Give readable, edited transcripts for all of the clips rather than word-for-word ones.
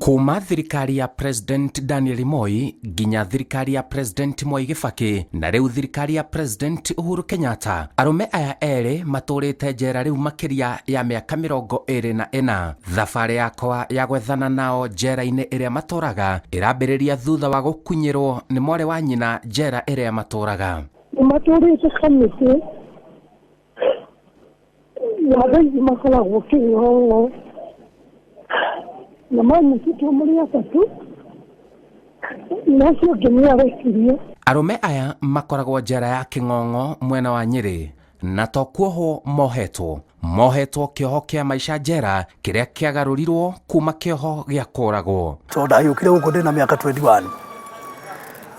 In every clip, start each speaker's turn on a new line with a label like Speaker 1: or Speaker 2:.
Speaker 1: Kuma thirikari ya President Daniel Moi nginya thirikari ya President Mwai Kibaki na rĩu thirikari ya President Uhuru Kenyatta, arũme aya erĩ matũrĩte njera rĩu makĩria ya mĩaka 24. Thabarĩ yakwa ya gwethana nao njera-inĩ ĩrĩa matũraga ĩrambĩrĩria thutha wa gũkunyĩrwo nĩ mwarĩ wa nyina njera ĩrĩa matũraga.
Speaker 2: Nĩ matũrĩte kamĩtĩ na thaa ici makoragwo Kĩng'ong'o na manyitĩtwo marĩ atatũ na ũcio ũngĩ nĩ arekirio.
Speaker 1: Arũme aya makoragwo njera ya Kĩng'ong'o mwena wa Nyĩrĩ na to kuohwo mohetwo, mohetwo kĩoho kĩa maica njera kĩrĩa kĩagarũrirwo kuma kĩoho gĩa kũragwo.
Speaker 3: Tondũ ndagĩũkire gũkũ ndĩna mĩaka 21,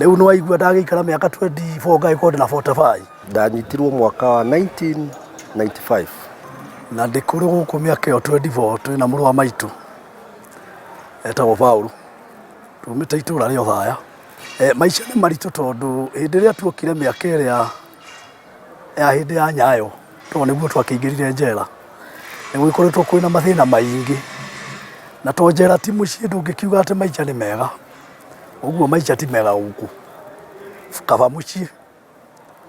Speaker 3: rĩu nĩ waigua ndagĩikara mĩaka 24 ngagĩkorwo ndĩna 45.
Speaker 4: Ndanyitirwo mwaka wa 1995.
Speaker 3: Na ndĩkũrĩ gũkũ mĩaka ĩyo 24, twĩna mũrũ wa maitũ etagwo Paul, tumĩte itũra rĩa Othaya. Maica nĩ maritũ tondũ hĩndĩ ĩrĩa tuokire mĩaka ĩrĩa ya hĩndĩ ya Nyayo, tondũ nĩguo twakĩingĩrire njera, nĩ gũgĩkoretwo kwĩna mathĩna maingĩ, na to njera ti mũciĩ ndũngĩkiuga atĩ maica nĩ mega, ũguo maica ti mega gũkũ, kaba mũciĩ,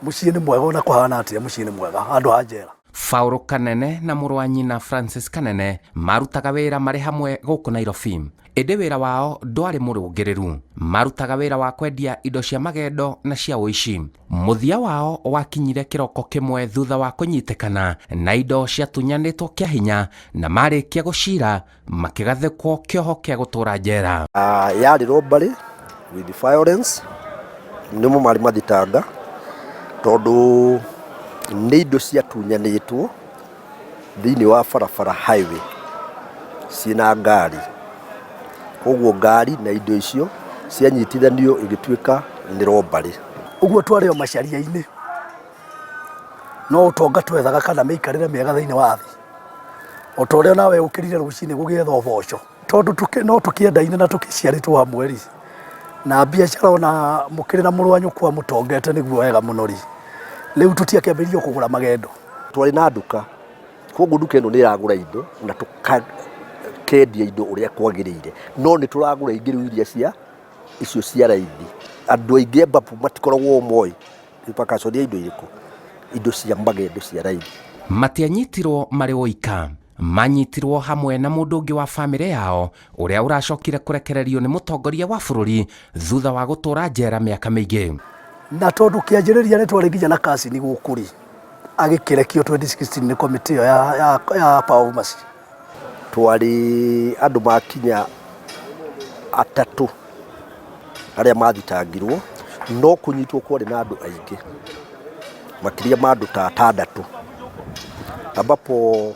Speaker 3: mũciĩ nĩ mwega ona kũhana atĩa mũciĩ nĩ mwega handũ ha njera.
Speaker 1: Paul Kanene na mũrũ wa nyina Francis Kanene marutaga wĩra marĩ hamwe gũkũ Nairobi, ĩndĩ wĩra wao ndwarĩ mũrũngĩrĩru. Marutaga wĩra wa kwendia indo cia magendo na cia ũici. Mũthia wao wakinyire kĩroko kĩmwe thutha wa kũnyitĩkana na indo ciatunyanĩtwo kĩa hinya, na marĩkia gũcira makĩgathĩkwo kĩoho kĩa gũtũra njera.
Speaker 4: Yarĩ robbery with violence, nĩmo marĩ mathitanga tondũ nĩ indo ciatunyanĩtwo thĩinĩ wa barabara highway ciĩna ngari, koguo ngari na indo icio cianyitithanio igĩtuĩka nĩ robbery.
Speaker 3: Ũguo twarĩ o macaria-inĩ, no ũtonga twethaga kana mĩikarĩre mĩega thĩinĩ wa thĩ, o ta ũrĩa nawe ũkĩrire rũcinĩ gũgĩetha ũboco, tondũ no tũkĩendaine na tũkĩciarĩtwo hamwe rĩ, na biacara ona mũkĩrĩ na mũrũ wa nyũkwa mũtongete nĩguo wega mũno rĩ, rĩu tũtiakĩambĩrĩirie kũgũra magendo.
Speaker 4: Twarĩ na nduka, koguo nduka ĩno nĩ ĩragũra indo na tũkendia indo ũrĩa kwagĩrĩire, no nĩ tũragũra ingĩ rĩu iria cia icio cia raithi. Andũ aingĩ ambapo matikoragwo moĩ repercussion ya indo irĩkũ, indo cia magendo cia raithi.
Speaker 1: Matianyitirwo marĩ oika, manyitirwo hamwe na mũndũ ũngĩ wa bamĩrĩ yao ũrĩa ũracokire kũrekererio nĩ mũtongoria wa bũrũri thutha wa gũtũra njera mĩaka mĩingĩ.
Speaker 3: Na tondũ kĩanjĩrĩria nĩ twarĩ nginya na kasini gũkũ rĩ, agĩkĩrekio 2016 nĩ komĩtĩ ĩyo ya Power of Mercy.
Speaker 4: Twarĩ andũ makinya atatũ arĩa mathitangirwo, no kũnyitwo kwarĩ na andũ aingĩ makĩria ma andũ ta atandatũ, ambapo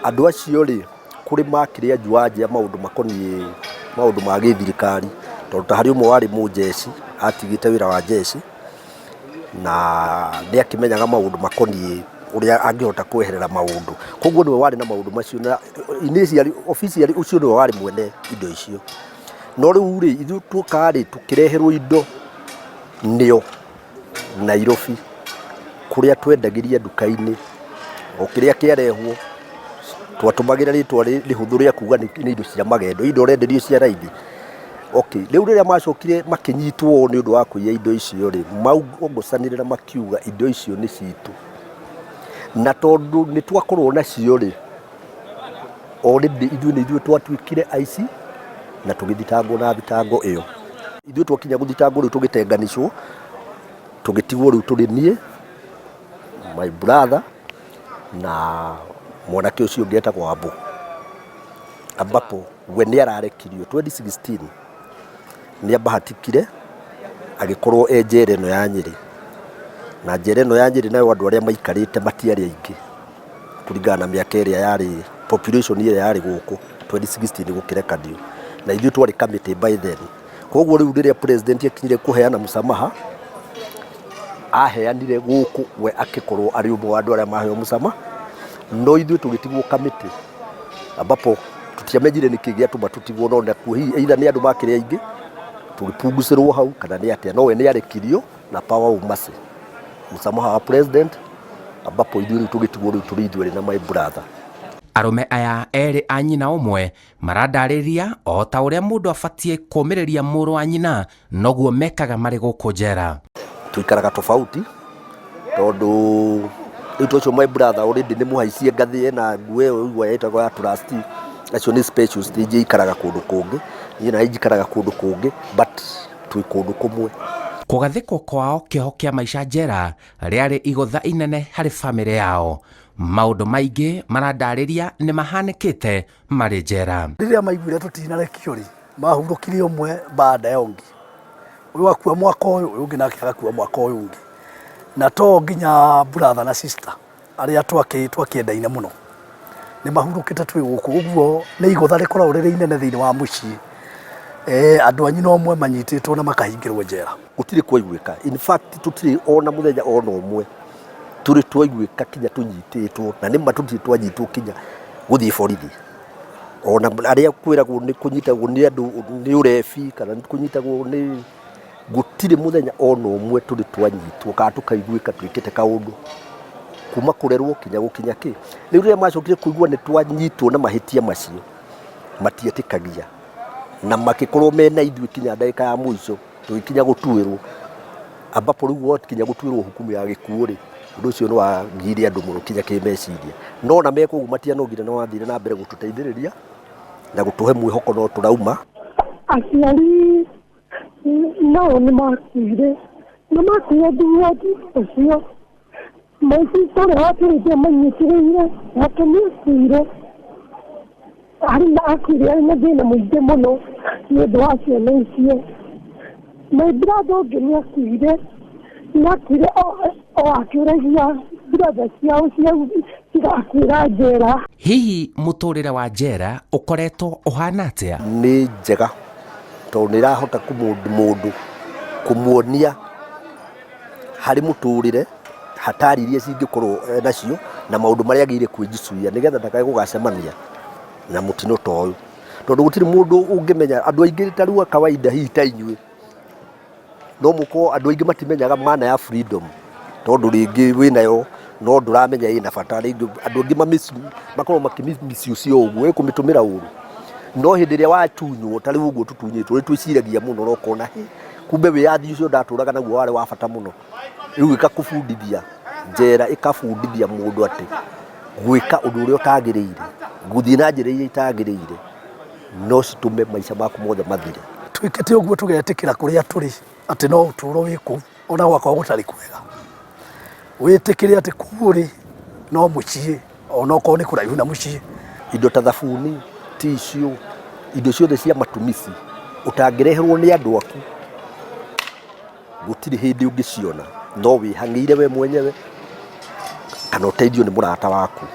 Speaker 4: andũ acio rĩ, kũrĩ makĩrĩ anjuanje a maũndũ makoniĩ maũndũ ma gĩthirikari, tondũ ta harĩ ũmwe warĩ mũnjeci, atigĩte wĩra wa njeci, na nĩ akĩmenyaga maũndũ makoniĩ ũrĩa angĩhota kweherera maũndũ, koguo nĩwe warĩ na maũndũ macio na initially officially ũcio nĩwe warĩ mwene indo icio. No rĩu rĩ, ithuĩ tuoka rĩ, tũkĩreherwo indo nĩo Nairobi, kũrĩa twendagĩria nduka-inĩ, o kĩrĩa kĩarehwo twatũmagĩra rĩtwa rĩhũthũ rĩa kuga nĩ indo cia magendo, indo ũrenderio cia raithi. Okay, rĩu rĩrĩa macokire makĩnyitwo nĩ ũndũ wa kũiya indo icio rĩ, maungucanĩrĩra makiuga indo icio nĩ citũ, na tondũ nĩ twakorwo nacio rĩ, already ithuĩ nĩ ithuĩ twatuĩkire aici na tũgĩthitangwo na thitango ĩyo. Ithuĩ twakinya gũthitangwo rĩu tũgĩtenganicwo, tũgĩtigwo rĩu tũrĩ niĩ, my brother na mwanake ũcio ũngĩ etagwo Wambũ, ambapo we nĩ ararekirio 2016 nĩ abahatikire agĩkorwo e njera ĩno ya Nyĩrĩ, na njera ĩno ya Nyĩrĩ nayo andũ arĩa maikarĩte matiarĩ aingĩ kũringana na mĩaka ĩrĩa yarĩ population ĩrĩa yarĩ gũkũ 2016 gũkĩrekanio, na ithuĩ twarĩ kamĩtĩ by then. Koguo rĩu rĩrĩa president akinyire kũheana msamaha, aheanire gũkũ we akĩkorwo arĩ ũmwe wa andũ arĩa maheo msamaha, no ithuĩ tũgĩtigwo kamĩtĩ ambapo tũtiamenyire nĩkĩ gĩatũma tũtigwo, no nakuo hihi either nĩ andũ makĩrĩ aingĩ tũgĩpungucĩrwo hau kana nĩ atĩa, no we nĩ arekirio na power of mercy, msamaha wa president, ambapo ithuĩ rĩu tũgĩtigwo rĩu tũrĩ ithuerĩ na my brother.
Speaker 1: Arũme aya erĩ a nyina ũmwe marandarĩria o ta ũrĩa mũndũ abatiĩ kũũmĩrĩria mũrũ wa nyina noguo mekaga marĩ gũkũ njera.
Speaker 4: Tuikaraga tofauti tondũ rĩu to ũcio my brother already nĩ mũhaicie ngathĩ ena nguo ĩyo ũigua ĩtagwo ya trustee, acio nĩ special stage ikaraga kũndũ kũngĩ, niĩ na njikaraga kũndũ kũngĩ but twĩ kũndũ kũmwe.
Speaker 1: Kũgathĩkwo kwao kĩoho kĩa maica njera rĩarĩ igũtha inene harĩ bamĩrĩ yao. Maũndũ maingĩ marandarĩria nĩ mahanĩkĩte marĩ njera.
Speaker 3: Rĩrĩa maiguire tũtinarekio rĩ, mahurũkire ũmwe baada ya ũngĩ. Ũyũ akua mwaka ũyũ, ũyũ ũngĩ nake agakua mwaka ũyũ ũngĩ. Na to nginya brother na sister arĩa twakĩendaine mũno nĩ mahurũkĩte twĩ gũkũ. Ũguo nĩ igũtha rĩkoragwo rĩrĩ inene thĩinĩ wa mũciĩ. Andũ a nyina ũmwe manyitĩtwo na makahingĩrwo njera.
Speaker 4: Gũtirĩ kwaiguĩka, in fact tũtirĩ ona mũthenya ona ũmwe tũrĩ twaiguĩka kinya tũnyitĩtwo, na nĩ ma tũtirĩ twanyitwo kinya gũthiĩ borithi. Ona arĩa kwĩragwo nĩ kũnyitagwo nĩ andũ nĩ ũrebi kana nĩ kũnyitagwo nĩ, gũtirĩ mũthenya ona ũmwe tũrĩ twanyitwo kana tũkaiguĩka twĩkĩte kaũndũ kuma kũrerwo kinya gũkinya kĩ. Rĩu rĩrĩa macokire kũigua nĩ twanyitwo na mahĩtia macio, matietĩkagia na makĩkorwo mena ithuĩ kinya ndagĩka ya mũico tũgĩkinya gũtuĩrwo, ambapo rĩu gwakinya gũtuĩrwo hukumu ya gĩkuũ rĩ, ũndũ ũcio nĩ wagiire andũ mũno kinya kĩmeciria. No ona meka ũguo matianogire na mathire na mbere gũtũteithĩrĩria na gũtũhe mwĩhoko no tũrauma.
Speaker 2: Aciari nao nĩ makuire, na makuire thutha ũcio my sister ũrĩa watũrĩte manyitĩrĩire nake nĩ akuire. Arĩ na akuire arĩ na thĩna mũingĩ mũno nĩ ũndũ wa ciana icio. My brother ũngĩ nĩ akuire, nĩ akuire o akĩũragia brother ciao cigakuĩra njera.
Speaker 1: Hihi mũtũrĩre wa njera ũkoretwo ũhana atĩa?
Speaker 4: Nĩ njega tondũ nĩ ĩrahota mũndũ kũmuonia harĩ mũtũrĩre hatari iria cingĩkorwo nacio na maũndũ marĩa agĩrĩire kwĩjicuia nĩgetha ndakae gũgacemania na mũtino ta ũyũ. Tondũ gũtirĩ mũndũ ũngĩmenya, andũ aingĩ ta rĩu a kawaida hihi ta inyuĩ, no mũkorwo andũ aingĩ matimenyaga maana ya freedom tondũ rĩngĩ wĩnayo no ndũramenya ĩna bata, rĩngĩ andũ aingĩ makoragwo makĩ misuse o ũguo, ĩkũmĩtũmĩra ũru. No hĩndĩ ĩrĩa watunywo ta rĩu ũguo tũtunyĩtwo nĩ twĩciragia mũno na ũkona hĩ, kumbe wĩyathi ũcio ndatũraga naguo warĩ wa bata mũno. Rĩu ĩgakũbundithia, njera ĩkabundithia mũndũ atĩ gwĩka ũndũ ũrĩa ũtagĩrĩire, gũthiĩ na njĩra iria itagĩrĩire no citũme maica maku mothe mathire.
Speaker 3: Twĩkĩte ũguo tũgetĩkĩra kũrĩa tũrĩ atĩ no ũtũũro wĩ kũu ona gwakorwo gũtarĩ kwega. Wĩtĩkĩre atĩ kũu ũrĩ no mũciĩ ona okorwo nĩ kũraihu na mũciĩ.
Speaker 4: Indo ta thabuni, tissue, indo ciothe cia matumizi ũtangĩreherwo nĩ andũ aku gũtirĩ hĩndĩ ũngĩciona, no wĩhang'ĩire we mwenyewe kana ũteithio nĩ mũrata waku.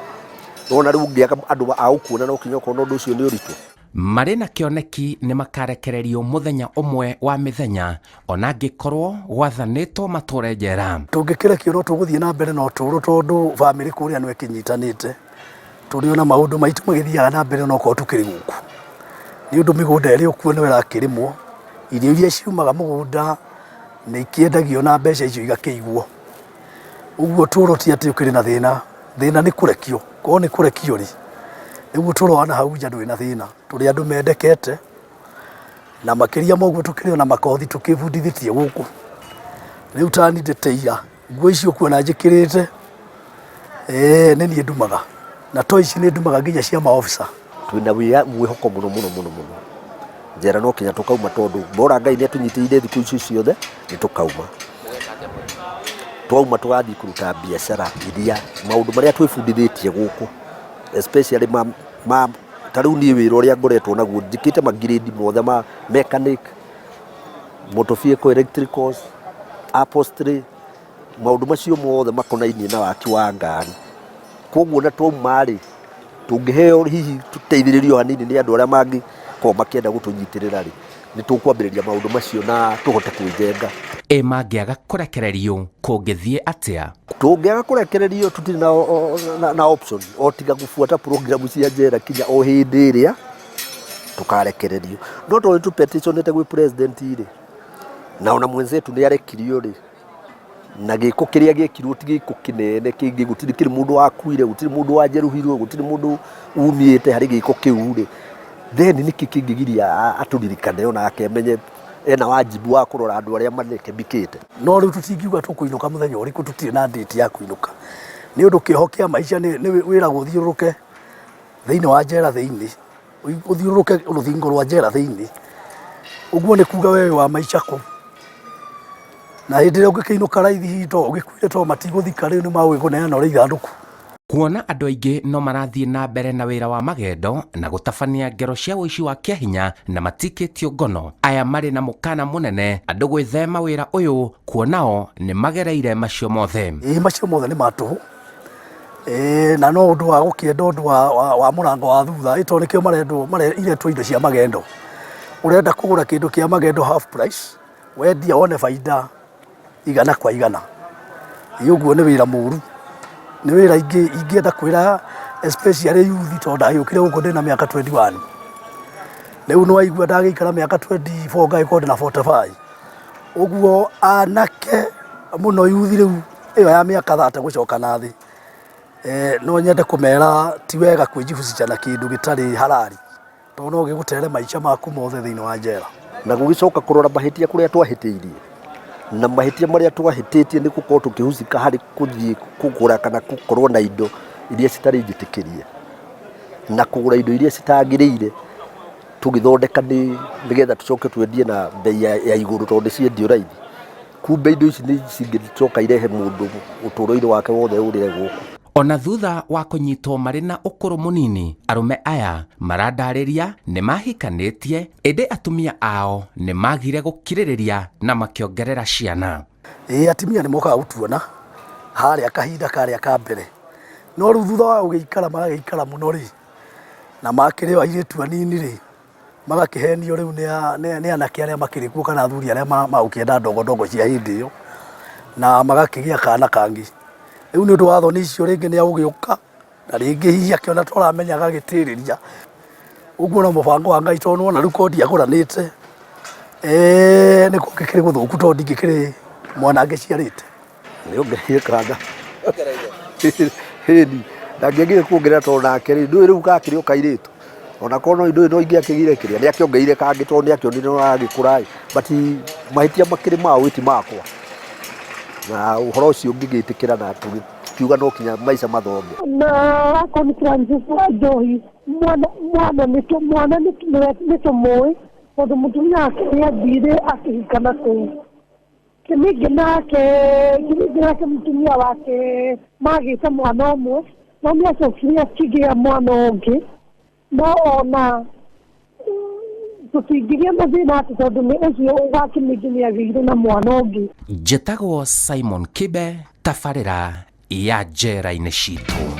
Speaker 4: Nĩwona rĩu ũngĩaga andũ a gũkuona no kinya ũkona ũndũ ũcio nĩ ũritũ.
Speaker 1: Marĩ na kĩoneki nĩ makarekererio mũthenya ũmwe wa mĩthenya ona angĩkorwo gwathanĩtwo matũre njera.
Speaker 3: Tũngĩkĩrekio no tũgũthiĩ na mbere na ũtũũro tondũ bamĩrĩ kũrĩa no ĩkĩnyitanĩte. Tũrĩ ona maũndũ maitũ magĩthiaga na mbere onokorwo tũkĩrĩ gũkũ. Nĩ ũndũ mĩgũnda ĩrĩ o kuo no ĩrakĩrĩmwo, irio iria ciumaga mũgũnda nĩ ikĩendagio na mbeca icio igakĩigwo. Ũguo ũtũũro ti atĩ ũkĩrĩ na thĩna, thĩna nĩ kũrekio, korwo nĩ kũrekio rĩ, rĩu ũtũũro wa nahau nja ndũrĩ na thĩna. Tũrĩ andũ mendekete na makĩria ma ũguo tũkĩrĩ ona makothi tũkĩbundithĩtie gũkũ. Rĩu ta niĩ ndĩ ira, nguo ici ũkuona njĩkĩrĩte nĩ niĩ ndumaga, na to ici nĩ ndumaga nginya cia maobitha.
Speaker 4: Twĩna mwĩhoko mũno mũno mũno mũno, njera no kinya tũkauma tondũ bora Ngai nĩ atũnyitĩrĩire thikũ ici ciothe nĩ tũkauma. Twauma tũgathiĩ kũruta biacara iria maũndũ marĩa twĩbundithĩtie gũkũ especially ma ta rĩu niĩ wĩra ũrĩa ngoretwo naguo njĩkĩte ma grade mothe ma mechanic, motor vehicle electricals, upholstery, maũndũ macio mothe makonainie na waki wa ngari. Koguo ona twauma rĩ, tũngĩheo hihi tũteithĩrĩrio hanini nĩ andũ arĩa mangĩkorwo makĩenda gũtũnyitĩrĩra rĩ, nĩ tũkwambĩrĩria maũndũ macio na tũhote kwĩjenga.
Speaker 1: Ĩ mangĩaga kũrekererio kũngĩthiĩ atĩa?
Speaker 4: Tũngĩaga kũrekererio tũtirĩ na option o tiga gũbuata program cia njera kinya o hĩndĩ ĩrĩa tũkarekererio. No tondũ nĩ tũ petition ĩte gwĩ president rĩ, na ona mwenzetu nĩ arekirio rĩ, Na gĩko kĩrĩa gĩekirwo ti gĩko kĩnene kĩngĩ, gũtirĩ kĩrĩ mũndũ wakuire, gũtirĩ mũndũ wajeruhirwo, gũtirĩ mũndũ umĩte harĩ gĩko kĩu rĩ, then nĩkĩ kĩngĩgiria atũririkane onake amenye ena wajibu wa kũrora andũ arĩa marekebikĩte.
Speaker 3: No rĩu tũtingiuga tũkũinũka mũthenya ũrĩkũ, tũtirĩ na date ya kũinũka nĩ ũndũ kĩoho kĩa maica nĩ wĩragwo ũthiũrũrũke thĩinĩ wa njera thĩinĩ, ũthiũrũrũke rũthingo rwa njera thĩinĩ, ũguo nĩ kuga we wĩ wa maica kũu. Na hĩndĩ ĩrĩa ũngĩkĩinũka raithi hihi to ũgĩkuire to matigũthika rĩu nĩ magũgĩkũneana ũrĩ ithandũkũ.
Speaker 1: Kuona andũ aingĩ no marathiĩ na mbere na wĩra wa magendo na gũtabania ngero cia ũici wa kĩahinya na matikĩtio ngono, aya marĩ na mũkana mũnene andũ gwĩthema wĩra ũyũ kuona o nĩ magereire macio mothe.
Speaker 3: Ĩĩ macio mothe nĩ ma tũhũ. Ĩĩ na no ũndũ wa gũkĩenda ũndũ wa mũrango wa thutha, ĩ tondũ nĩkĩo marendwo iretwo indo cia magendo. Ũrenda kũgũra kĩndũ kĩa magendo half price, wendia wone baida igana kwa igana. Ĩ ũguo nĩ wĩra mũru, nĩ wĩra ingĩenda kwĩra especially youth tondũ ndagĩũkire gũkũ ndĩna mĩaka 21. Rĩu nĩ waigua ndagĩikara mĩaka 24 ngagĩkorwo ndĩna 45. Ũguo anake mũno youth rĩu ĩyo ya mĩaka 30 gũcoka na thĩ, no nyende kũmera ti wega kwĩjihusisha na kĩndũ gĩtarĩ halali. Tondũ no gĩgũtere maica maku mothe thĩinĩ wa njera.
Speaker 4: Na gũgĩcoka kũrora mahĩtia kũrĩa twahĩtĩirie, na mahĩtia marĩa twahĩtĩtie nĩ gũkorwo tũkĩhusika harĩ kũthiĩ kũgũra kana gũkorwo na indo iria citarĩ njĩtĩkĩrie, na kũgũra indo iria citagĩrĩire tũgĩthondeka nĩgetha tũcoke twendie na mbei ya igũrũ tondũ nĩ ciendio raithi. Kumbe indo ici nĩ cingĩcoka irehe mũndũ ũtũũro-inĩ wake wothe ũrĩre gũkũ.
Speaker 1: Ona thutha wa kũnyitwo marĩ na ũkũrũ mũnini, arũme aya marandarĩria nĩ mahikanĩtie ĩndĩ atumia ao nĩ magire gũkirĩrĩria na makĩongerera ciana.
Speaker 3: Ĩĩ atumia nĩ mokaga gũtuona harĩa kahinda karĩa ka mbere, no rĩu thutha wa gũgĩikara magagĩikara mũno rĩ, na makĩrĩ o airĩtu anini rĩ, magakĩhenio rĩu nĩ anake arĩa makĩrĩ kuo kana athuri arĩa magũkĩenda ndogo ndogo cia hĩndĩ ĩyo, na magakĩgĩa kana kangĩ. Rĩu nĩ ũndũ wa thoni icio rĩngĩ nĩ agũgĩũka na rĩngĩ hihi akĩona ta ũramenya agagĩtĩrĩria. Ũguo no mũbango wa Ngai tondũ nĩwona rĩu korwo ndiagũranĩte, nĩ kũngĩkĩrĩ gũthũku tondũ ndingĩkĩrĩ mwana ngĩciarĩte.
Speaker 4: Nĩongereire kana ĩni ndangĩagire kuongerera tondũ nake rĩ, ndũĩ rĩu gakĩrĩ o kairĩtu ona korwo no ndũĩ no ingĩakĩgire kĩrĩa nĩakĩongereire kangĩ tondũ nĩakĩonire nĩaragĩkũra ĩ, but mahĩtia makĩrĩ mao ĩ ti makwa, na ũhoro ũcio ngĩgĩtĩkĩra na tũkiuga no kinya maica mathome.
Speaker 2: Na akorwo nĩ Francis wa Njohi, mwana mwana nĩ mwana nĩ tũmũĩ tondũ mũtumia wake nĩ athire akĩhika na kũu. Kĩmĩngĩ nake Kĩmĩngĩ nake mũtumia wake magĩte mwana ũmwe, no nĩ acokire akĩgĩa mwana ũngĩ, no ona tũtingĩgĩa na thĩna atĩ tondũ nĩ ũcio wa Kĩmĩngĩ nĩ agĩire na mwana ũngĩ.
Speaker 1: Njĩtagwo Simon Kibe, tabarĩra ya njera-inĩ citũ.